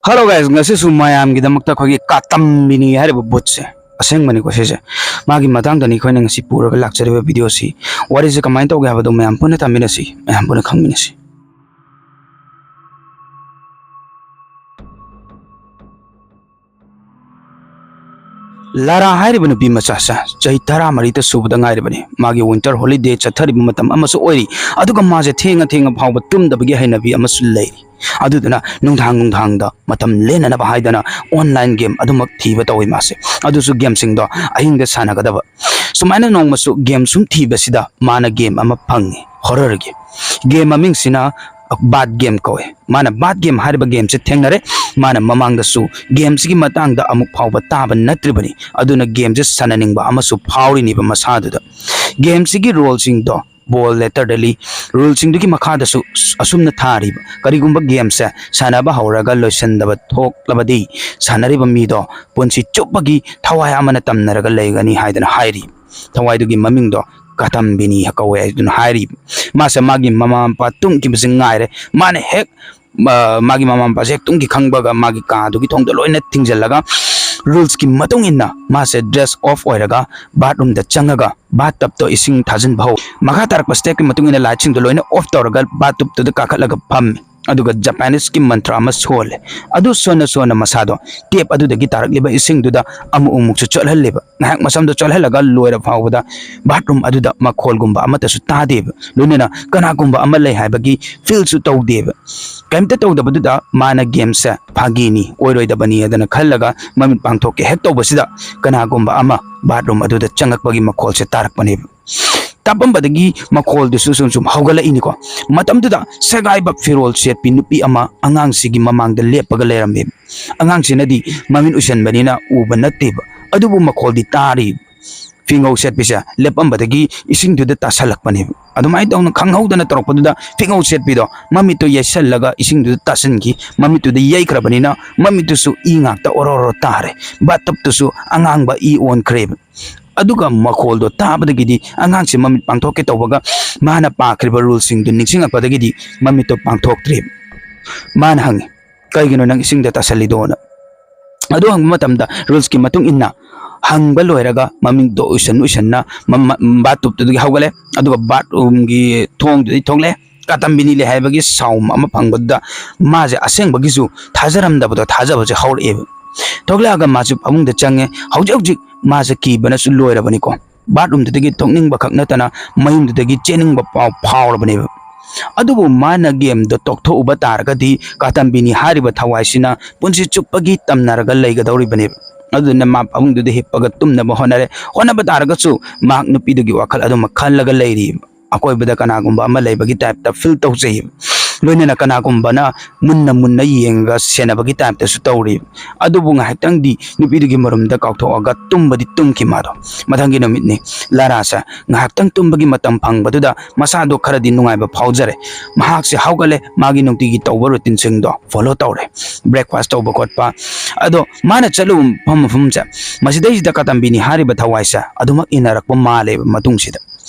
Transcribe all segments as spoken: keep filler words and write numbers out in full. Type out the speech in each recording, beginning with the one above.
Hello guys, ꯉꯁꯤꯁꯨ ꯃꯌꯥꯝꯒꯤꯗꯃꯛꯇ ꯑꯩꯈꯣꯏꯒꯤ ꯀꯥꯇꯝꯕꯤꯅꯤ ꯍꯥꯏꯔꯤꯕ ꯕꯨꯠꯁꯦ, ꯑꯁꯦꯡꯕꯅꯤ ꯀꯣ ꯁꯤꯁꯦ, ꯃꯥꯒꯤ ꯃꯇꯥꯡꯗꯅꯤ ꯑꯩꯈꯣꯏꯅ ꯉꯁꯤ ꯄꯨꯔꯒ ꯂꯥꯛꯆꯔꯤꯕ ꯚꯤꯗꯤꯑꯣꯁꯤ꯫ ꯋꯥꯔꯤꯁꯦ ꯀꯃꯥꯏꯅ ꯇꯧꯒꯦ ꯍꯥꯏꯕꯗꯣ ꯃꯌꯥꯝ ꯄꯨꯟꯅ ꯇꯥꯃꯤꯟꯅꯁꯤ, ꯃꯌꯥꯝ ꯄꯨꯟꯅ ꯈꯪꯃꯤꯟꯅꯁꯤ꯫ ꯂꯥꯔꯥ ꯍꯥꯏꯔꯤꯕ ꯅꯨꯄꯤ ꯃꯆꯥꯁꯦ ꯆꯍꯤ ꯇꯔꯥꯃꯔꯤꯇ ꯁꯨꯕꯗ ꯉꯥꯏꯔꯤꯕꯅꯤ꯫ ꯃꯥꯒꯤ winter holiday ꯆꯠꯊꯔꯤꯕ ꯃꯇꯝ ꯑꯃꯁꯨ ꯑꯣꯏꯔꯤ꯫ ꯑꯗꯨꯒ ꯃꯥꯁꯦ ꯊꯦꯡꯉ ꯊꯦꯡꯉ ꯐꯥꯎꯕ ꯇꯨꯝꯗꯕꯒꯤ ꯍꯩꯅꯕꯤ ꯑꯃꯁꯨ ꯂꯩꯔꯤ꯫ ꯑꯗꯨꯗꯨꯅ ꯅꯨꯡꯗꯥꯡ ꯅꯨꯡꯗꯥꯡꯗ ꯃꯇꯝ ꯂꯦꯟꯅꯅꯕ ꯍꯥꯏꯗꯅ online game ꯑꯗꯨꯃꯛ ꯊꯤꯕ ꯇꯧꯏ ꯃꯥꯁꯦ꯫ ꯑꯗꯨꯁꯨ gameꯁꯤꯡꯗꯣ ꯑꯍꯤꯡꯗ ꯁꯥꯟꯅꯒꯗꯕ꯫ ꯁꯨꯃꯥꯏꯅ ꯅꯣꯡꯃꯁꯨ game ꯁꯨꯝ ꯊꯤꯕꯁꯤꯗ ꯃꯥꯅ game ꯑꯃ ꯐꯪꯉꯤ, horrorꯒꯤ꯫ Game ꯃꯃꯤꯡꯁꯤꯅ bat game ꯀꯧꯏ꯫ ꯃꯥꯅ bat game ꯍꯥꯏꯔꯤꯕ gameꯁꯦ ꯊꯦꯡꯅꯔꯦ꯫ ꯃꯥꯅ ꯃꯃꯥꯡꯗꯁꯨ gameꯁꯤꯒꯤ ꯃꯇꯥꯡꯗ ꯑꯃꯨꯛ ꯐꯥꯎꯕ ꯇꯥꯕ ꯅꯠꯇ꯭ꯔꯤꯕꯅꯤ꯫ ꯑꯗꯨꯅ gameꯁꯦ ꯁꯥꯟꯅꯅꯤꯡꯕ ꯑꯃꯁꯨ ꯐꯥꯎꯔꯤꯅꯦꯕ ꯃꯁꯥꯗꯨꯗ꯫ Gameꯁꯤꯒꯤ ruleꯁꯤꯡꯗꯣ bold letterꯗ ꯂꯤ꯫ Ruleꯁꯤꯡꯗꯨꯒꯤ ꯃꯈꯥꯗꯁꯨ ꯑꯁꯨꯝꯅ ꯊꯥꯔꯤꯕ, ꯀꯔꯤꯒꯨꯝꯕ gameꯁꯦ ꯁꯥꯟꯅꯕ ꯍꯧꯔꯒ ꯂꯣꯏꯁꯤꯟꯗꯕ ꯊꯣꯛꯂꯕꯗꯤ ꯁꯥꯟꯅꯔꯤꯕ ꯃꯤꯗꯣ ꯄꯨꯟꯁꯤ ꯆꯨꯞꯄꯒꯤ ꯊꯋꯥꯏ ꯑꯃꯅ ꯇꯝꯅꯔꯒ ꯂꯩꯒꯅꯤ ꯍꯥꯏꯗꯅ ꯍꯥꯏꯔꯤ꯫ ꯊꯋꯥꯏꯗꯨꯒꯤ ꯃꯃꯤꯡꯗꯣ ꯀꯥꯇꯝꯕꯤꯅꯤ ꯀꯧꯋꯦ ꯍꯥꯏꯗꯨꯅ ꯍꯥꯏꯔꯤ꯫ ꯃꯥꯁꯦ ꯃꯥꯒꯤ ꯃꯃꯥ ꯃꯄꯥ ꯇꯨꯝꯈꯤꯕꯁꯤ ꯉꯥꯏꯔꯦ꯫ ꯃꯥꯅ ꯍꯦꯛ, ꯑ, ꯃꯥꯒꯤ ꯃꯃꯥ ꯃꯄꯥꯁꯦ ꯍꯦꯛ ꯇꯨꯝꯈꯤ ꯈꯪꯕꯒ ꯃꯥꯒꯤ ꯀꯥꯗꯨꯒꯤ ꯊꯣꯡꯗꯣ ꯂꯣꯏꯅ ꯊꯤꯡꯖꯤꯜꯂꯒ ruleꯁꯀꯤ ꯃꯇꯨꯡ ꯏꯟꯅ ꯃꯥꯁꯦ dress off ꯑꯣꯏꯔꯒ bathroomꯗ ꯆꯪꯉꯒ bathtubꯇꯣ ꯏꯁꯤꯡ ꯊꯥꯖꯤꯟꯕ ꯍꯧ꯫ ꯃꯈꯥ ꯇꯥꯔꯛꯄ stepꯀꯤ ꯃꯇꯨꯡ ꯏꯟꯅ lightꯁꯤꯡꯗꯣ ꯂꯣꯏꯅ off ꯇꯧꯔꯒ bathtubꯇꯨꯗ ꯀꯥꯈꯠꯂꯒ ꯐꯝꯃꯤ꯫ ꯑꯗꯨꯒ Japaneseꯀꯤ mantra ꯑꯃ ꯁꯣꯜꯂꯦ꯫ ꯑꯗꯨ ꯁꯣꯟꯅ ꯁꯣꯟꯅ ꯃꯁꯥꯗꯣ tap ꯑꯗꯨꯗꯒꯤ ꯇꯥꯔꯛꯂꯤꯕ ꯏꯁꯤꯡꯗꯨꯗ ꯑꯃꯨꯛ ꯑꯃꯨꯛꯁꯨ ꯆꯣꯠꯍꯜꯂꯦꯕ꯫ ꯉꯥꯏꯍꯥꯛ ꯃꯁꯝꯗꯣ ꯆꯣꯠꯍꯜꯂꯒ ꯂꯣꯏꯔ ꯐꯥꯎꯕꯗ bathroom ꯑꯗꯨꯗ ꯃꯈꯣꯜꯒꯨꯝꯕ ꯑꯃꯠꯇꯁꯨ ꯇꯥꯗꯦꯕ꯫ ꯂꯣꯏꯅꯅ ꯀꯅꯥꯒꯨꯝꯕ ꯑꯃ ꯂꯩ ꯍꯥꯏꯕꯒꯤ feelꯁꯨ ꯇꯧꯗꯦꯕ꯫ ꯀꯩꯝꯇ ꯇꯧꯗꯕꯗꯨꯗ ꯃꯥꯅ gameꯁꯦ ꯐꯥꯒꯤꯅꯤ, ꯑꯣꯏꯔꯣꯏꯗꯕꯅꯤ ꯍꯥꯏꯗꯅ ꯈꯜꯂꯒ ꯃꯃꯤꯠ ꯄꯥꯡꯊꯣꯛꯀꯦ ꯍꯦꯛ ꯇꯧꯕꯁꯤꯗ ꯀꯅꯥꯒꯨꯝꯕ ꯑꯃ bathroom ꯑꯗꯨꯗ ꯆꯪꯉꯛꯄꯒꯤ ꯃꯈꯣꯜꯁꯦ ꯇꯥꯔꯛꯄꯅꯦꯕ꯫ ꯇꯞꯄꯝꯕꯗꯒꯤ ꯃꯈꯣꯜꯗꯨꯁꯨ ꯁꯨꯝ ꯁꯨꯝ ꯍꯧꯒꯠꯂꯛꯏꯅꯤꯀꯣ꯫ ꯃꯇꯝꯗꯨꯗ ꯁꯦꯒꯥꯏꯕ ꯐꯤꯔꯣꯜ ꯁꯦꯠꯄꯤ ꯅꯨꯄꯤ ꯑꯃ ꯑꯉꯥꯡꯁꯤꯒꯤ ꯃꯃꯥꯡꯗ ꯂꯦꯞꯄꯒ ꯂꯩꯔꯝꯃꯦ꯫ ꯑꯉꯥꯡꯁꯤꯅꯗꯤ ꯃꯃꯤꯠ ꯎꯏꯁꯟꯕꯅꯤꯅ ꯎꯕ ꯅꯠꯇꯦꯕ, ꯑꯗꯨꯕꯨ ꯃꯈꯣꯜꯗꯤ ꯇꯥꯔꯤ꯫ ꯐꯤꯉꯧ ꯁꯦꯠꯄꯤꯁꯦ ꯂꯦꯞꯄꯝꯕꯗꯒꯤ ꯏꯁꯤꯡꯗꯨꯗ ꯇꯥꯁꯜꯂꯛꯄꯅꯦꯕ꯫ ꯑꯗꯨꯃꯥꯏꯅ ꯇꯧꯅ ꯈꯪꯍꯧꯗꯅ ꯇꯧꯔꯛꯄꯗꯨꯗ ꯐꯤꯉꯧ ꯁꯦꯠꯄꯤꯗꯣ ꯃꯃꯤꯠꯇꯨ ꯌꯩꯁꯜꯂꯒ ꯏꯁꯤꯡꯗꯨꯗ ꯇꯥꯁꯟꯈꯤ꯫ ꯃꯃꯤꯠꯇꯨꯗ ꯌꯩꯈ꯭ꯔꯕꯅꯤꯅ ꯃꯃꯤꯠꯇꯨꯁꯨ ꯏ ꯉꯥꯛꯇ ꯑꯣꯔꯣ ꯑꯣꯔꯣ ꯇꯥꯔꯦ꯫ Bathtubꯇꯨꯁꯨ ꯑꯉꯥꯡꯕ ꯏ ꯑꯣꯟꯈ꯭ꯔꯦꯕ꯫ ꯑꯗꯨꯒ ꯃꯈꯣꯜꯗꯣ ꯇꯥꯕꯗꯒꯤꯗꯤ ꯑꯉꯥꯡꯁꯦ ꯃꯃꯤꯠ ꯄꯥꯡꯊꯣꯛꯀꯦ ꯇꯧꯕꯒ ꯃꯥꯅ ꯄꯥꯈ꯭ꯔꯤꯕ ruleꯁꯤꯡꯗꯨ ꯅꯤꯡꯁꯤꯡꯉꯛꯄꯗꯒꯤꯗꯤ ꯃꯃꯤꯠꯇꯣ ꯄꯥꯡꯊꯣꯛꯇ꯭ꯔꯦꯕ꯫ ꯃꯥꯅ ꯍꯪꯉꯤ, "ꯀꯩꯒꯤꯅꯣ ꯅꯪ ꯏꯁꯤꯡꯗ ꯇꯥꯁꯜꯂꯤꯗꯣꯅ?" ꯑꯗꯨ ꯍꯪꯕ ꯃꯇꯝꯗ, ꯔꯨꯜꯁꯀꯤ ꯃꯇꯨꯡ ꯏꯟꯅ, ꯍꯪꯕ ꯂꯣꯏꯔꯒ ꯃꯃꯤꯡꯗꯣ ꯎꯏꯁꯟ ꯎꯏꯁꯟꯅ ꯃꯃ-, ꯕꯥꯠ ꯇꯨꯞꯇꯨꯗꯒꯤ ꯍꯧꯒꯠꯂꯦ꯫ ꯑꯗꯨꯒ ꯕꯥꯠꯔꯨꯝꯒꯤ ꯊꯣꯡꯗꯨꯗꯒꯤ ꯊꯣꯛꯂꯛꯑꯦ꯫ ꯀꯥꯇꯝꯕꯤꯅꯤ ꯂꯩ ꯍꯥꯏꯕꯒꯤ ꯁꯥꯎꯟ ꯑꯃ ꯐꯪꯕꯗꯨꯗ ꯃꯥꯁꯦ ꯑꯁꯦꯡꯕꯒꯤꯁꯨ ꯊꯥꯖꯔꯝꯗꯕꯗꯣ ꯊꯥꯖꯕꯁꯦ ꯍꯧꯔꯛꯑꯦꯕ꯫ ꯊꯣꯛꯂꯛꯑꯒ ꯃꯥꯁꯨ ꯐꯃꯨꯡꯗ ꯆꯪꯉꯦ꯫ ꯍꯧꯖꯤꯛ ꯍꯧꯖꯤꯛ ꯃꯥꯁꯦ ꯀꯤꯕꯅꯁꯨ ꯂꯣꯏꯔꯕꯅꯤꯀꯣ꯫ ꯕꯥꯠꯔꯨꯝꯗꯨꯗꯒꯤ ꯊꯣꯛꯅꯤꯡꯕ ꯈꯛ ꯅꯠꯇꯅ ꯃꯌꯨꯝꯗꯨꯗꯒꯤ ꯆꯦꯟꯅꯤꯡꯕ ꯄꯥꯎ ꯐꯥꯎꯔꯕꯅꯦꯕ꯫ ꯑꯗꯨꯕꯨ ꯃꯥꯅ ꯒꯦꯝꯗꯣ ꯇꯣꯛꯊꯣꯛꯎꯕ ꯇꯥꯔꯒꯗꯤ ꯀꯥꯇꯝꯕꯤꯅꯤ ꯍꯥꯏꯔꯤꯕ ꯊꯋꯥꯏꯁꯤꯅ ꯄꯨꯟꯁꯤ ꯆꯨꯞꯄꯒꯤ ꯇꯝꯅꯔꯒ ꯂꯩꯒꯗꯧꯔꯤꯕꯅꯦꯕ꯫ ꯑꯗꯨꯅ ꯃꯥ ꯐꯃꯨꯡꯗꯨꯗ ꯍꯤꯞꯄꯒ ꯇꯨꯝꯅꯕ ꯍꯣꯠꯅꯔꯦ꯫ ꯍꯣꯠꯅꯕ ꯇꯥꯔꯒꯁꯨ ꯃꯍꯥꯛ ꯅꯨꯄꯤꯗꯨꯒꯤ ꯋꯥꯈꯜ ꯑꯗꯨꯃꯛ ꯈꯜꯂꯒ ꯂꯩꯔꯤ꯫ ꯑꯀꯣꯏꯕꯗ ꯀꯅꯥꯒꯨꯝꯕ ꯑꯃ ꯂꯩꯕꯒꯤ ꯇꯥꯏꯞꯇ ꯐꯤꯜ ꯇꯧꯖꯩꯕ꯫ ꯂꯣꯏꯅꯅ ꯀꯅꯥꯒꯨꯝꯕꯅ ꯃꯨꯟꯅ ꯃꯨꯟꯅ ꯌꯦꯡꯉꯒ ꯁꯦꯟꯅꯕꯒꯤ ꯇꯥꯏꯞꯇꯁꯨ ꯇꯧꯔꯤ꯫ ꯑꯗꯨꯕꯨ ꯉꯥꯏꯍꯥꯛꯇꯪꯗꯤ ꯅꯨꯄꯤꯗꯨꯒꯤ ꯃꯔꯨꯝꯗ ꯀꯥꯎꯊꯣꯛꯑꯒ ꯇꯨꯝꯕꯗꯤ ꯇꯨꯝꯈꯤ ꯃꯥꯗꯣ꯫ ꯃꯊꯪꯒꯤ ꯅꯨꯃꯤꯠꯅꯤ꯫ ꯂꯥꯔꯥꯁꯦ ꯉꯥꯏꯍꯥꯛꯇꯪ ꯇꯨꯝꯕꯒꯤ ꯃꯇꯝ ꯐꯪꯕꯗꯨꯗ ꯃꯁꯥꯗꯣ ꯈꯔꯗꯤ ꯅꯨꯡꯉꯥꯏꯕ ꯐꯥꯎꯖꯔꯦ꯫ ꯃꯍꯥꯛꯁꯦ ꯍꯧꯒꯠꯂꯦ, ꯃꯥꯒꯤ ꯅꯨꯡꯇꯤꯒꯤ ꯇꯧꯕ ꯔꯨꯇꯤꯟꯁꯤꯡꯗꯣ ꯐꯣꯂꯣ ꯇꯧꯔꯦ꯫ ꯕ꯭ꯔꯦꯛꯐꯥꯁ ꯇꯧꯕ ꯈꯣꯠꯄ꯫ ꯑꯗꯣ ꯃꯥꯅ ꯆꯠꯂꯨꯕ ꯃꯐꯝ ꯃꯐꯝꯁꯦ, ꯃꯁꯤꯗꯩꯁꯤꯗ ꯀꯥꯇꯝꯕꯤꯅꯤ ꯍꯥꯏꯔꯤꯕ ꯊꯋꯥꯏꯁꯦ ꯑꯗꯨꯃꯛ ꯏꯟꯅꯔꯛꯄ ꯃꯥꯜꯂꯦꯕ ꯃꯇꯨꯡꯁꯤꯗ꯫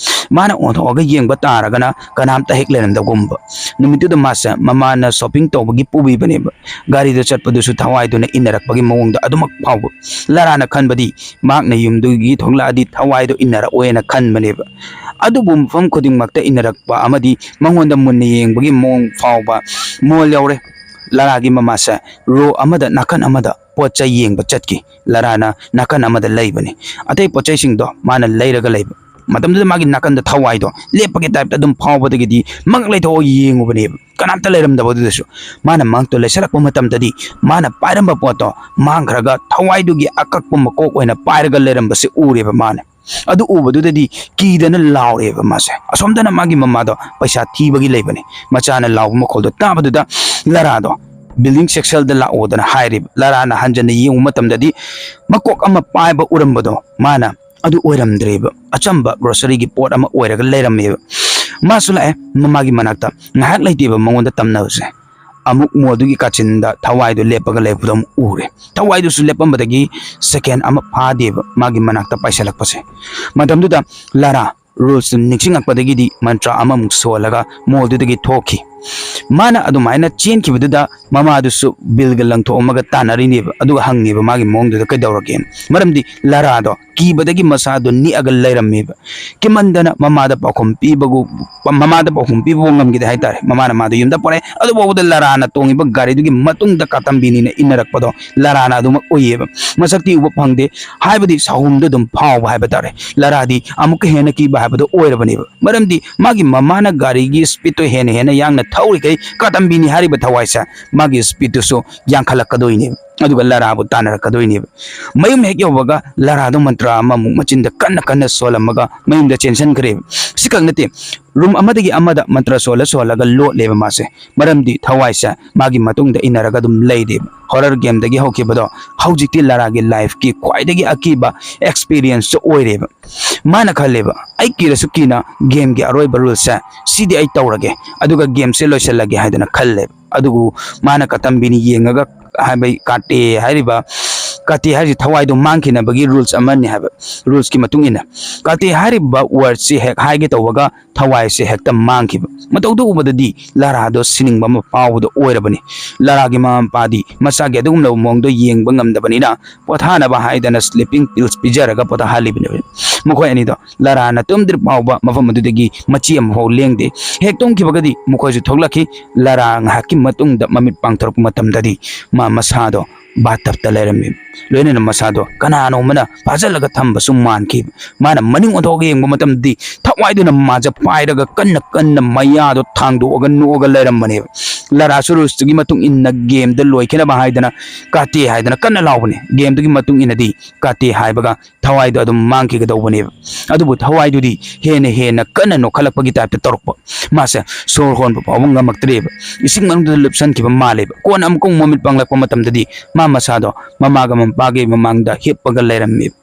ꯃꯥꯅ ꯑꯣꯟꯊꯣꯛꯑꯒ ꯌꯦꯡꯕ ꯇꯥꯔꯒꯅ ꯀꯅꯥꯝꯇ ꯍꯦꯛ ꯂꯩꯔꯝꯗꯕꯒꯨꯝꯕ꯫ ꯅꯨꯃꯤꯠꯇꯨꯗ ꯃꯥꯁꯦ ꯃꯃꯥꯅ ꯁꯣꯞꯄꯤꯡ ꯇꯧꯕꯒꯤ ꯄꯨꯕꯤꯕꯅꯦꯕ꯫ ꯒꯥꯔꯤꯗ ꯆꯠꯄꯗꯨꯁꯨ ꯊꯋꯥꯏꯗꯨꯅ ꯏꯟꯅꯔꯛꯄꯒꯤ ꯃꯑꯣꯡꯗ ꯑꯗꯨꯃꯛ ꯐꯥꯎꯕ꯫ ꯂꯥꯔꯥꯅ ꯈꯟꯕꯗꯤ ꯃꯍꯥꯛꯅ ꯌꯨꯝꯗꯨꯒꯤ ꯊꯣꯛꯂꯛꯑꯗꯤ ꯊꯋꯥꯏꯗꯣ ꯏꯟꯅꯔꯛꯑꯣꯏꯅ ꯈꯟꯕꯅꯦꯕ꯫ ꯑꯗꯨꯕꯨ ꯃꯐꯝ ꯈꯨꯗꯤꯡꯃꯛꯇ ꯏꯟꯅꯔꯛꯄ ꯑꯃꯗꯤ ꯃꯉꯣꯟꯗ ꯃꯨꯟꯅ ꯌꯦꯡꯕꯒꯤ ꯃꯑꯣꯡ ꯐꯥꯎꯕ꯫ ꯃꯣꯜ ꯌꯧꯔꯦ꯫ ꯂꯥꯔꯥꯒꯤ ꯃꯃꯥꯁꯦ ꯔꯣ ꯑꯃꯗ, ꯅꯥꯀꯟ ꯑꯃꯗ ꯄꯣꯠ ꯆꯩ ꯌꯦꯡꯕ ꯆꯠꯈꯤ꯫ ꯂꯥꯔꯥꯅ ꯅꯥꯀꯟ ꯑꯃꯗ ꯂꯩꯕꯅꯤ꯫ ꯑꯇꯩ ꯄꯣꯠ ꯆꯩꯁꯤꯡꯗꯣ ꯃꯥꯅ ꯂꯩꯔꯒ ꯂꯩꯕ꯫ ꯃꯇꯝꯗꯨꯗ ꯃꯥꯒꯤ ꯅꯥꯀꯟꯗ ꯊꯋꯥꯏꯗꯣ ꯂꯦꯞꯄꯒꯤ ꯇꯥꯏꯞꯇ ꯑꯗꯨꯝ ꯐꯥꯎꯕꯗꯒꯤꯗꯤ ꯃꯉꯛ ꯂꯩꯊꯣꯛꯑꯒ ꯌꯦꯡꯉꯨꯕꯅꯦꯕ꯫ ꯀꯅꯥꯝꯇ ꯂꯩꯔꯝꯗꯕꯗꯨꯗꯁꯨ꯫ ꯃꯥꯅ ꯃꯉꯛꯇꯣ ꯂꯩꯁꯜꯂꯛꯄ ꯃꯇꯝꯗꯗꯤ ꯃꯥꯅ ꯄꯥꯏꯔꯝꯕ ꯄꯣꯠꯇꯣ ꯃꯥꯡꯈ꯭ꯔꯒ ꯊꯋꯥꯏꯗꯨꯒꯤ ꯑꯀꯛꯄ ꯃꯀꯣꯛ ꯑꯣꯏꯅ ꯄꯥꯏꯔꯒ ꯂꯩꯔꯝꯕꯁꯦ ꯎꯔꯦꯕ ꯃꯥꯅ꯫ ꯑꯗꯨ ꯎꯕꯗꯨꯗꯗꯤ ꯀꯤꯗꯅ ꯂꯥꯎꯔꯦꯕ ꯃꯥꯁꯦ꯫ ꯑꯁꯣꯝꯗꯅ ꯃꯥꯒꯤ ꯃꯃꯥꯗꯣ ꯄꯩꯁꯥ ꯊꯤꯕꯒꯤ ꯂꯩꯕꯅꯦ꯫ ꯃꯆꯥꯅ ꯂꯥꯎꯕ ꯃꯈꯣꯜꯗꯣ ꯇꯥꯕꯗꯨꯗ ꯂꯥꯔꯥꯗꯣ ꯕꯤꯜꯗꯤꯡ ꯁꯦꯛꯁꯟꯗ ꯂꯥꯛꯑꯣꯗꯅ ꯍꯥꯏꯔꯦꯕ꯫ ꯂꯥꯔꯥꯅ ꯍꯟꯖꯟꯅ ꯌꯦꯡꯉꯨ ꯃꯇꯝꯗꯗꯤ ꯃꯀꯣꯛ ꯑꯃ ꯄꯥꯏꯕ ꯎꯔꯝꯕꯗꯣ ꯃꯥꯅ ꯑꯗꯨ ꯑꯣꯏꯔꯝꯗ꯭ꯔꯦꯕ꯫ ꯑꯆꯝꯕ ꯒ꯭ꯔꯣꯁꯔꯤꯒꯤ ꯄꯣꯠ ꯑꯃ ꯑꯣꯏꯔꯒ ꯂꯩꯔꯝꯃꯦꯕ꯫ ꯃꯥꯁꯨ ꯂꯥꯛꯑꯦ ꯃꯃꯥꯒꯤ ꯃꯅꯥꯛꯇ꯫ ꯉꯥꯏꯍꯥꯛ ꯂꯩꯇꯦꯕ ꯃꯉꯣꯟꯗ ꯇꯝꯅꯕꯁꯦ꯫ ꯑꯃꯨꯛ ꯃꯣꯜꯗꯨꯒꯤ ꯀꯥꯆꯤꯟꯗ ꯊꯋꯥꯏꯗꯣ ꯂꯦꯞꯄꯒ ꯂꯩꯕꯗꯣ ꯑꯃꯨꯛ ꯎꯔꯦ꯫ ꯊꯋꯥꯏꯗꯨꯁꯨ ꯂꯦꯞꯄꯝꯕꯗꯒꯤ ꯁꯦꯀꯦꯟ ꯑꯃ ꯐꯥꯗꯦꯕ ꯃꯥꯒꯤ ꯃꯅꯥꯛꯇ ꯄꯥꯏꯁꯜꯂꯛꯄꯁꯦ꯫ ꯃꯇꯝꯗꯨꯗ ꯂꯥꯔꯥ ꯔꯨꯜꯁꯇꯨ ꯅꯤꯡꯁꯤꯡꯉꯛꯄꯗꯒꯤꯗꯤ ꯃꯟꯇ꯭ꯔ ꯑꯃꯃꯨꯛ ꯁꯣꯜꯂꯒ ꯃꯣꯜꯗꯨꯗꯒꯤ ꯊꯣꯛꯈꯤ꯫ ꯃꯥꯅ ꯑꯗꯨꯃꯥꯏꯅ ꯆꯦꯟꯈꯤꯕꯗꯨꯗ ꯃꯃꯥꯗꯨꯁꯨ ꯕꯤꯜꯒ ꯂꯪꯊꯣꯛꯑꯝꯃꯒ ꯇꯥꯟꯅꯔꯤꯅꯦꯕ, ꯑꯗꯨꯒ ꯍꯪꯉꯦꯕ ꯃꯥꯒꯤ ꯃꯑꯣꯡꯗꯨꯗ ꯀꯩꯗꯧꯔꯒꯦ꯫ ꯃꯔꯝꯗꯤ ꯂꯥꯔꯥꯗꯣ ꯀꯤꯕꯗꯒꯤ ꯃꯁꯥꯗꯣ ꯅꯤꯛꯑꯒ ꯂꯩꯔꯝꯃꯦꯕ꯫ ꯀꯤꯃꯟꯗꯅ ꯃꯃꯥꯗ ꯄꯥꯎꯈꯨꯝ ꯄꯤꯕꯒꯨ ꯃꯃꯥꯗ ꯄꯥꯎꯈꯨꯝ ꯄꯤꯕꯕꯨ ꯉꯝꯈꯤꯗꯦ ꯍꯥꯏꯇꯥꯔꯦ꯫ ꯃꯃꯥꯅ ꯃꯥꯗꯣ ꯌꯨꯝꯗ ꯄꯨꯔꯛꯑꯦ꯫ ꯑꯗꯨꯐꯥꯎꯕꯗ ꯂꯥꯔꯥꯅ ꯇꯣꯡꯉꯤꯕ ꯒꯥꯔꯤꯗꯨꯒꯤ ꯃꯇꯨꯡꯗ ꯀꯥꯇꯝꯕꯤꯅꯤꯅ ꯏꯟꯅꯔꯛꯄꯗꯣ ꯂꯥꯔꯥꯅ ꯑꯗꯨꯃꯛ ꯎꯏꯌꯦꯕ꯫ ꯃꯁꯛꯇꯤ ꯎꯕ ꯐꯪꯗꯦ, ꯍꯥꯏꯕꯗꯤ ꯁꯥꯍꯨꯝꯗꯣ ꯑꯗꯨꯝ ꯐꯥꯎꯕ ꯍꯥꯏꯕ ꯇꯥꯔꯦ꯫ ꯂꯥꯔꯥꯗꯤ ꯑꯃꯨꯛꯀ ꯍꯦꯟꯅ ꯀꯤꯕ ꯍꯥꯏꯕꯗꯣ ꯑꯣꯏꯔꯕꯅꯦꯕ꯫ ꯃꯔꯝꯗꯤ ꯃꯥꯒꯤ ꯃꯃꯥꯅ ꯒꯥꯔꯤꯒꯤ ꯁ꯭ꯄꯤꯠꯇꯣ ꯍꯦꯟꯅ ꯍꯦꯟꯅ ꯌꯥꯡꯅ ꯊꯧꯔꯤꯈꯩ ꯀꯥꯇꯝꯕꯤꯅꯤ ꯍꯥꯏꯔꯤꯕ ꯊꯋꯥꯏꯁꯦ ꯃꯥꯒꯤ ꯁ꯭ꯄꯤꯠꯇꯨꯁꯨ ꯌꯥꯡꯈꯠꯂꯛꯀꯗꯣꯏꯅꯦꯕ꯫ ꯑꯗꯨꯒ ꯂꯥꯔꯥꯕꯨ ꯇꯥꯟꯅꯔꯛꯀꯗꯣꯏꯅꯦꯕ꯫ ꯃꯌꯨꯝ ꯍꯦꯛ ꯌꯧꯕꯒ ꯂꯥꯔꯥꯗꯣ ꯃꯟꯇ꯭ꯔ ꯑꯃꯃꯨꯛ ꯃꯆꯤꯟꯗ ꯀꯟꯅ ꯀꯟꯅ ꯁꯣꯜꯂꯝꯃꯒ ꯃꯌꯨꯝꯗ ꯆꯦꯟꯁꯤꯟꯈ꯭ꯔꯦꯕ꯫ ꯁꯤꯈꯛ ꯅꯠꯇꯦ, ꯔꯨꯝ ꯑꯃꯗꯒꯤ ꯑꯃꯗ ꯃꯟꯇ꯭ꯔ ꯁꯣꯜꯂ ꯁꯣꯜꯂꯒ ꯂꯣꯠꯂꯦꯕ ꯃꯥꯁꯦ꯫ ꯃꯔꯝꯗꯤ ꯊꯋꯥꯏꯁꯦ ꯃꯥꯒꯤ ꯃꯇꯨꯡꯗ ꯏꯟꯅꯔꯒ ꯑꯗꯨꯝ ꯂꯩꯔꯦꯕ꯫ ꯍꯣꯔꯔ ꯒꯦꯝꯗꯒꯤ ꯍꯧꯈꯤꯕꯗꯣ ꯍꯧꯖꯤꯛꯇꯤ ꯂꯥꯔꯥꯒꯤ ꯂꯥꯏꯐꯀꯤ ꯈ꯭ꯋꯥꯏꯗꯒꯤ ꯑꯀꯤꯕ ꯑꯦꯛꯁꯄꯤꯔꯤꯌꯦꯟꯁꯁꯨ ꯑꯣꯏꯔꯦꯕ꯫ ꯃꯥꯅ ꯈꯜꯂꯦꯕ, "ꯑꯩ ꯀꯤꯔꯁꯨ ꯀꯤꯅ ꯒꯦꯝꯒꯤ ꯑꯔꯣꯏꯕ ꯔꯨꯜꯁꯦ ꯁꯤꯗꯤ ꯑꯩ ꯇꯧꯔꯒꯦ, ꯑꯗꯨꯒ ꯒꯦꯝꯁꯦ ꯂꯣꯏꯁꯤꯜꯂꯒꯦ" ꯍꯥꯏꯗꯅ ꯈꯜꯂꯦꯕ꯫ ꯑꯗꯨꯕꯨ ꯃꯥꯅ ꯀꯥꯇꯝꯕꯤꯅꯤ ꯌꯦꯡꯉꯒ ꯍꯥꯏꯕ ꯀꯥꯇꯦ ꯍꯥꯏꯔꯤꯕ, ꯀꯥꯇꯦ ꯍꯥꯏꯔꯤꯁꯤ ꯊꯋꯥꯏꯗꯣ ꯃꯥꯡꯈꯤꯅꯕꯒꯤ ꯔꯨꯜꯁ ꯑꯃꯅꯤ ꯍꯥꯏꯕ, ꯔꯨꯜꯁꯀꯤ ꯃꯇꯨꯡ ꯏꯟꯅ꯫ ꯀꯥꯇꯦ ꯍꯥꯏꯔꯤꯕ ꯋꯥꯔꯗꯁꯤ ꯍꯦꯛ ꯍꯥꯏꯒꯦ ꯇꯧꯕꯒ ꯊꯋꯥꯏꯁꯦ ꯍꯦꯛꯇ ꯃꯥꯡꯈꯤꯕ꯫ ꯃꯇꯧꯗꯨ ꯎꯕꯗꯗꯤ ꯂꯥꯔꯥꯗꯣ ꯁꯤꯅꯤꯡꯕ ꯑꯃ ꯐꯥꯎꯕꯗ ꯑꯣꯏꯔꯕꯅꯤ꯫ ꯂꯥꯔꯥꯒꯤ ꯃꯃꯥ ꯃꯄꯥꯗꯤ ꯃꯆꯥꯒꯤ ꯑꯗꯨꯒꯨꯝꯂꯕ ꯃꯑꯣꯡꯗꯣ ꯌꯦꯡꯕ ꯉꯝꯗꯕꯅꯤꯅ ꯄꯣꯊꯥꯅꯕ ꯍꯥꯏꯗꯅ ꯁ꯭ꯂꯤꯄꯤꯡ ꯄꯤꯜꯁ ꯄꯤꯖꯔꯒ ꯄꯣꯊꯥꯍꯜꯂꯤꯕꯅꯦꯕ꯫ ꯃꯈꯣꯏ ꯑꯅꯤꯗꯣ ꯂꯥꯔꯥꯅ ꯇꯨꯝꯗ꯭ꯔꯤ ꯐꯥꯎꯕ ꯃꯐꯝ ꯑꯗꯨꯗꯒꯤ ꯃꯆꯤ ꯑꯃꯐꯥꯎ ꯂꯦꯡꯗꯦ꯫ ꯍꯦꯛ ꯇꯨꯝꯈꯤꯕꯒꯗꯤ ꯃꯈꯣꯏꯁꯨ ꯊꯣꯛꯂꯛꯈꯤ꯫ ꯂꯥꯔꯥ ꯉꯥꯏꯍꯥꯛꯀꯤ ꯃꯇꯨꯡꯗ ꯃꯃꯤꯠ ꯄꯥꯡꯊꯣꯔꯛꯄ ꯃꯇꯝꯗꯗꯤ ꯃꯥ ꯃꯁꯥꯗꯣ ꯕꯥꯊꯇꯞꯇ ꯂꯩꯔꯝꯃꯤ꯫ ꯂꯣꯏꯅꯅ ꯃꯁꯥꯗꯣ ꯀꯅꯥꯅꯣꯝꯃꯅ ꯐꯥꯖꯤꯜꯂꯒ ꯊꯝꯕꯁꯨ ꯃꯥꯟꯈꯤ꯫ ꯃꯥꯅ ꯃꯅꯤꯡ ꯑꯣꯟꯊꯣꯛꯑꯒ ꯌꯦꯡꯕ ꯃꯇꯝꯗꯗꯤ ꯊꯋꯥꯏꯗꯨꯅ ꯃꯥꯁꯦ ꯄꯥꯏꯔꯒ ꯀꯟꯅ ꯀꯟꯅ ꯃꯌꯥꯗꯣ ꯊꯥꯡꯗꯣꯛꯑꯒ ꯅꯣꯛꯑꯒ ꯂꯩꯔꯝꯕꯅꯦꯕ꯫ ꯂꯥꯔꯥꯁꯨ ꯔꯨꯜꯁꯇꯨꯒꯤ ꯃꯇꯨꯡ ꯏꯟꯅ ꯒꯦꯝꯗ ꯂꯣꯏꯈꯤꯅꯕ ꯍꯥꯏꯗꯅ ꯀꯥꯇꯦ ꯍꯥꯏꯗꯅ ꯀꯟꯅ ꯂꯥꯎꯕꯅꯦ꯫ ꯒꯦꯝꯗꯨꯒꯤ ꯃꯇꯨꯡ ꯏꯟꯅꯗꯤ ꯀꯥꯇꯦ ꯍꯥꯏꯕꯒ ꯊꯋꯥꯏꯗꯣ ꯑꯗꯨꯝ ꯃꯥꯡꯈꯤꯒꯗꯧꯕꯅꯦꯕ꯫ ꯑꯗꯨꯕꯨ ꯊꯋꯥꯏꯗꯨꯗꯤ ꯍꯦꯟꯅ ꯍꯦꯟꯅ ꯀꯟꯅ ꯅꯣꯛꯈꯠꯂꯛꯄꯒꯤ ꯇꯥꯏꯞꯇ ꯇꯧꯔꯛꯄ꯫ ꯃꯥꯁꯦ ꯁꯣꯔ ꯍꯣꯟꯕ ꯐꯥꯎꯕ ꯉꯝꯃꯛꯇ꯭ꯔꯦꯕ꯫ ꯏꯁꯤꯡ ꯃꯅꯨꯡꯗ ꯂꯨꯞꯁꯟꯈꯤꯕ ꯃꯥꯜꯂꯦꯕ꯫ ꯀꯣꯟꯅ ꯑꯃꯨꯛꯀ ꯑꯃꯨꯛ ꯃꯃꯤꯠ ꯄꯥꯡꯂꯛꯄ ꯃꯇꯝꯗꯗꯤ ꯃꯥ ꯃꯁꯥꯗꯣ ꯃꯃꯥꯒ ꯃꯄꯥꯒꯤ ꯃꯃꯥꯡꯗ ꯍꯤꯞꯄꯒ ꯂꯩꯔꯝꯃꯦꯕ꯫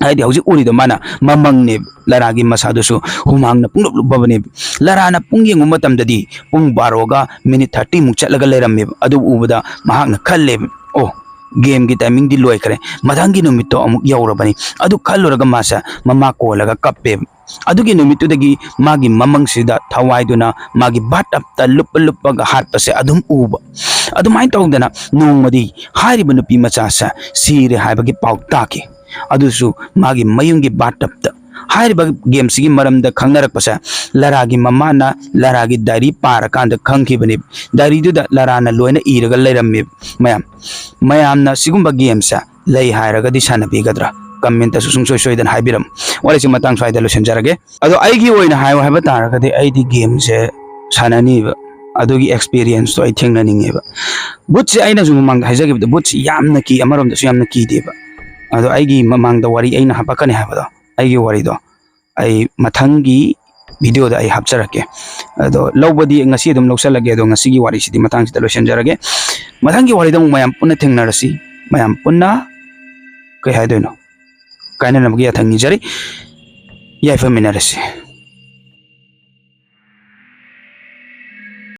ꯍꯥꯏꯗꯤ ꯍꯧꯖꯤꯛ ꯎꯔꯤꯗꯣ ꯃꯥꯅ ꯃꯃꯪꯅꯦꯕ꯫ ꯂꯥꯔꯥꯒꯤ ꯃꯁꯥꯗꯨꯁꯨ ꯍꯨꯃꯥꯡꯅ ꯄꯨꯡꯂꯨꯞ ꯂꯨꯞꯄꯕꯅꯦꯕ꯫ ꯂꯥꯔꯥꯅ ꯄꯨꯡ ꯌꯦꯡꯕ ꯃꯇꯝꯗꯗꯤ ꯄꯨꯡ ꯕꯥꯔꯣꯒ ꯃꯤꯅꯤꯠ ꯊꯥꯔꯇꯤꯃꯨꯛ ꯆꯠꯂꯒ ꯂꯩꯔꯝꯃꯦꯕ꯫ ꯑꯗꯨ ꯎꯕꯗ ꯃꯍꯥꯛꯅ ꯈꯜꯂꯦꯕ, "ꯑꯣ, ꯒꯦꯝꯒꯤ ꯇꯥꯏꯃꯤꯡꯗꯤ ꯂꯣꯏꯈ꯭ꯔꯦ, ꯃꯊꯪꯒꯤ ꯅꯨꯃꯤꯠꯇꯣ ꯑꯃꯨꯛ ꯌꯧꯔꯕꯅꯤ"꯫ ꯑꯗꯨ ꯈꯜꯂꯨꯔꯒ ꯃꯥꯁꯦ ꯃꯃꯥ ꯀꯣꯜꯂꯒ ꯀꯞꯄꯦꯕ꯫ ꯑꯗꯨꯒꯤ ꯅꯨꯃꯤꯠꯇꯨꯗꯒꯤ ꯃꯥꯒꯤ ꯃꯃꯪꯁꯤꯗ ꯊꯋꯥꯏꯗꯨꯅ ꯃꯥꯒꯤ ꯕꯥꯠ ꯇꯞꯇ ꯂꯨꯞꯄ ꯂꯨꯞꯄꯒ ꯍꯥꯠꯄꯁꯦ ꯑꯗꯨꯝ ꯎꯕ꯫ ꯑꯗꯨꯃꯥꯏꯅ ꯇꯧꯗꯅ ꯅꯣꯡꯃꯗꯤ ꯍꯥꯏꯔꯤꯕ ꯅꯨꯄꯤ ꯃꯆꯥꯁꯦ ꯁꯤꯔꯦ ꯍꯥꯏꯕꯒꯤ ꯄꯥꯎ ꯇꯥꯈꯤ꯫ ꯑꯗꯨꯁꯨ ꯃꯥꯒꯤ ꯃꯌꯨꯝꯒꯤ ꯕꯥꯠ ꯇꯞꯇ꯫ ꯍꯥꯏꯔꯤꯕ ꯒꯦꯝꯁꯤꯒꯤ ꯃꯔꯝꯗ ꯈꯪꯅꯔꯛꯄꯁꯦ ꯂꯥꯔꯥꯒꯤ ꯃꯃꯥꯅ ꯂꯥꯔꯥꯒꯤ ꯗꯥꯏꯔꯤ ꯄꯥꯔꯀꯥꯟꯗ ꯈꯪꯈꯤꯕꯅꯤ꯫ ꯗꯥꯏꯔꯤꯗꯨꯗ ꯂꯥꯔꯥꯅ ꯂꯣꯏꯅ ꯏꯔꯒ ꯂꯩꯔꯝꯃꯤ꯫ ꯃꯌꯥꯝ, ꯃꯌꯥꯝꯅ ꯁꯤꯒꯨꯝꯕ ꯒꯦꯝꯁꯦ ꯂꯩ ꯍꯥꯏꯔꯒꯗꯤ ꯁꯥꯟꯅꯕꯤꯒꯗ꯭ꯔꯥ? ꯀꯃꯦꯟꯇꯁꯨ ꯁꯨꯡꯁꯣꯏ ꯁꯣꯏꯗꯅ ꯍꯥꯏꯕꯤꯔꯝꯃꯨ꯫ ꯋꯥꯔꯤꯁꯤ ꯃꯇꯥꯡ ꯁ꯭ꯋꯥꯏꯗ ꯂꯣꯏꯁꯤꯟꯖꯔꯒꯦ꯫ ꯑꯗꯣ ꯑꯩꯒꯤ ꯑꯣꯏꯅ ꯍꯥꯏꯌꯣ ꯍꯥꯏꯕ ꯇꯥꯔꯒꯗꯤ ꯑꯩꯗꯤ ꯒꯦꯝꯁꯦ ꯁꯥꯟꯅꯅꯤꯕ꯫ ꯑꯗꯨꯒꯤ ꯑꯦꯛꯁꯄꯤꯔꯤꯌꯦꯟꯁꯇꯣ ꯑꯩ ꯊꯦꯡꯅꯅꯤꯡꯉꯦꯕ꯫ ꯕꯨꯠꯁꯦ ꯑꯩꯅꯁꯨ ꯃꯃꯥꯡꯗ ꯍꯥꯏꯖꯈꯤꯕꯗꯣ, ꯕꯨꯠꯁꯦ ꯌꯥꯝꯅ ꯀꯤ, ꯑꯃꯔꯣꯝꯗꯁꯨ ꯌꯥꯝꯅ ꯀꯤꯗꯦꯕ꯫ ꯑꯗꯣ ꯑꯩꯒꯤ ꯃꯃꯥꯡꯗ ꯋꯥꯔꯤ ꯑꯩꯅ ꯍꯥꯄꯛꯀꯅꯤ ꯍꯥꯏꯕꯗꯣ, ꯑꯩꯒꯤ ꯋꯥꯔꯤꯗꯣ ꯑꯩ ꯃꯊꯪꯒꯤ ꯚꯤꯗꯤꯑꯣꯗ ꯑꯩ ꯍꯥꯞꯆꯔꯛꯀꯦ꯫ ꯑꯗꯣ ꯂꯧꯕꯗꯤ ꯉꯁꯤ ꯑꯗꯨꯝ ꯂꯧꯁꯜꯂꯒꯦ꯫ ꯑꯗꯣ ꯉꯁꯤꯒꯤ ꯋꯥꯔꯤꯁꯤꯗꯤ ꯃꯇꯥꯡꯁꯤꯗ ꯂꯣꯏꯁꯤꯟꯖꯔꯒꯦ꯫ ꯃꯊꯪꯒꯤ ꯋꯥꯔꯤꯗ ꯑꯃꯨꯛ ꯃꯌꯥꯝ ꯄꯨꯟꯅ ꯊꯦꯡꯅꯔꯁꯤ꯫ ꯃꯌꯥꯝ ꯄꯨꯟꯅ, ꯀꯩ ꯍꯥꯏꯗꯣꯏꯅꯣ, ꯀꯥꯏꯅꯅꯕꯒꯤ ꯌꯥꯊꯪ ꯅꯤꯖꯔꯤ꯫ ꯌꯥꯏꯐꯃꯤꯟꯅꯔꯁꯤ꯫